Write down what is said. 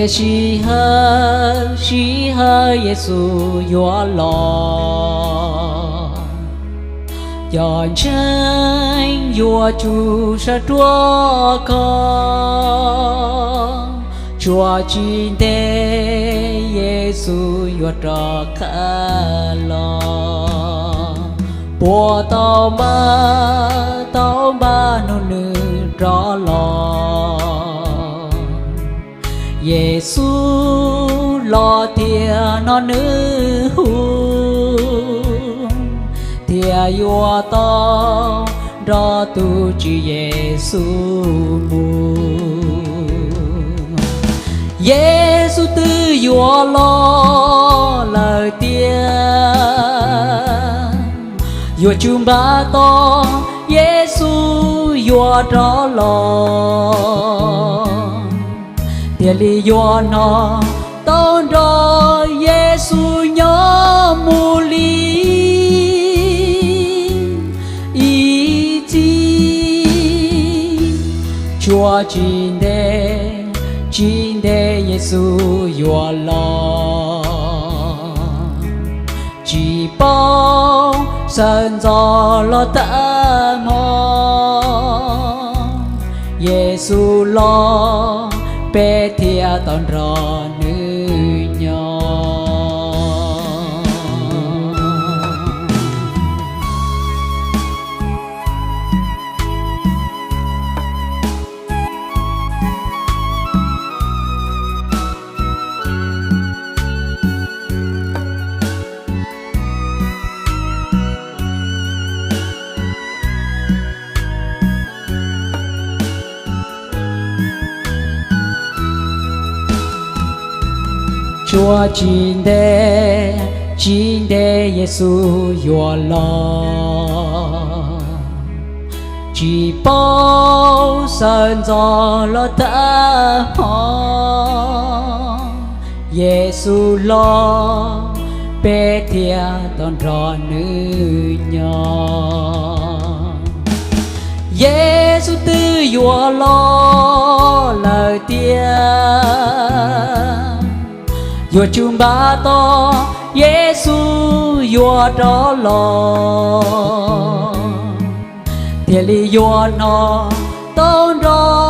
Sij hawm, sij hawm Yexus yuav los, cov ntseeg yuav tsum sawv ruaj khov. Tsuas tsis ntev Yexus yuav rov qab los. Puas tau npaj, tau npaj hnub nws rov los. Yexus los thiab hnov nws hu, thiaj yuav tau nrog tus Tswv Yexus mus. Yexus twb yuav los lawm tiag, yuav tsum npaj tos Yexus yuav rov los. Thiaj li yuav hnov tau nrog Yexus nyob mus li ib txhis. Tsuas tsis ntev, tsis ntev Yexus yuav los. Tsis paub sawv ntxov los tag hmo, Yexus los peb thiaj tau nrog nws nyob. Tsuas tsis ntev, tsis ntev Yexus yuav los. Tsis paub sawv ntxov los tag hmo, Yexus los peb thiaj tau nrog nws nyob. Yexus twb yuav los lawm tiag, yuav tsum npaj tos Yexus yuav rov los, thiaj li yuav hnov tau nrog